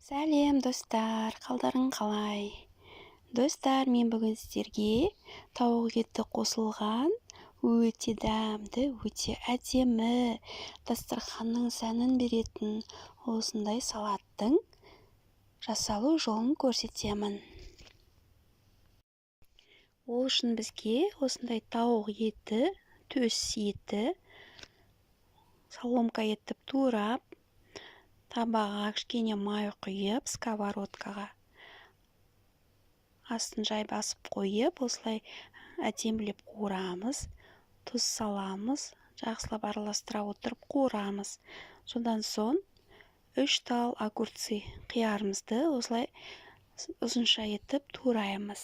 Сәлем, достар! Қалдарың қалай? Достар, мен бүгін сіздерге тауық еті қосылған өте дәмді, өте әдемі, дастарханның сәнін беретін осындай салаттың жасалу жолын көрсетемін. Ол үшін бізге осындай тауық еті, төс еті, соломка етіп турап, табаға кішкене май құйып, сковородкаға астын жай басып қойып, осылай әдемілеп қуырамыз, тұз саламыз, жақсылап араластыра отырып қуырамыз. Содан соң 3 тал огурцы қиярымызды осылай ұзынша етіп тураймыз.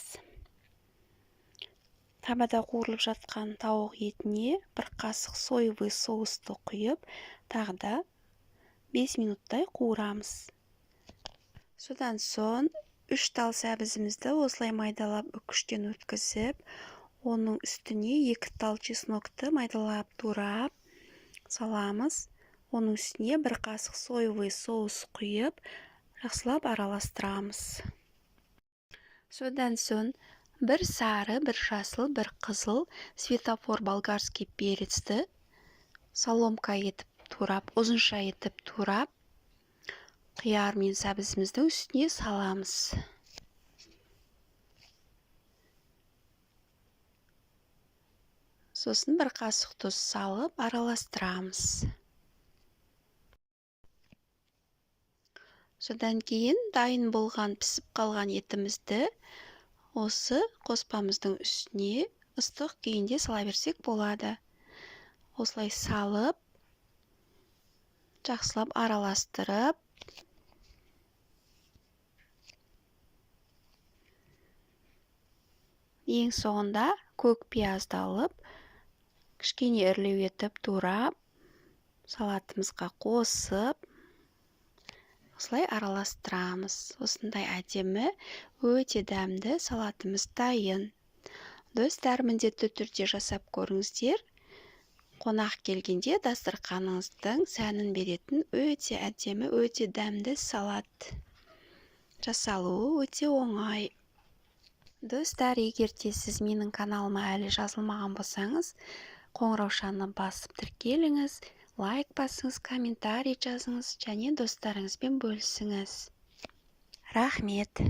Табада қуырылып жатқан тауық етіне бір қасық соевый соусты құйып, тағы да 5 минуттай қуырамыз. Содан соң 3 тал сәбізімізді осылай майдалап үкіштен өткізіп, оның үстіне 2 тал чеснокты майдалап турап саламыз. Оның үстіне бір қасық соевый соус құйып, жақсылап араластырамыз. Содан соң бір сары, бір жасыл, бір қызыл светофор болгарский перецті соломка етіп турап, ұзынша етіп турап, қияр мен сәбізіміздің үстіне саламыз. Сосын бір қасық тұз салып араластырамыз. Содан кейін дайын болған пісіп қалған етімізді осы қоспамыздың үстіне ыстық күйінде сала берсек болады. Осылай салып, жақсылап араластырып, ең соңында көк пиязды алып, кішкене ірілеу етіп турап, салатымызға қосып, осылай араластырамыз. Осындай әдемі, өте дәмді салатымыз дайын. Достар, міндетті түрде жасап көріңіздер. Қонақ келгенде дастарханыңыздың сәнін беретін өте әдемі, өте дәмді салат. Жасалуы өте оңай. Достар, егер де сіз менің каналыма әлі жазылмаған болсаңыз, қоңыраушаны басып тіркеліңіз, лайк басыңыз, комментарий жазыңыз және достарыңызбен бөлісіңіз. Рахмет.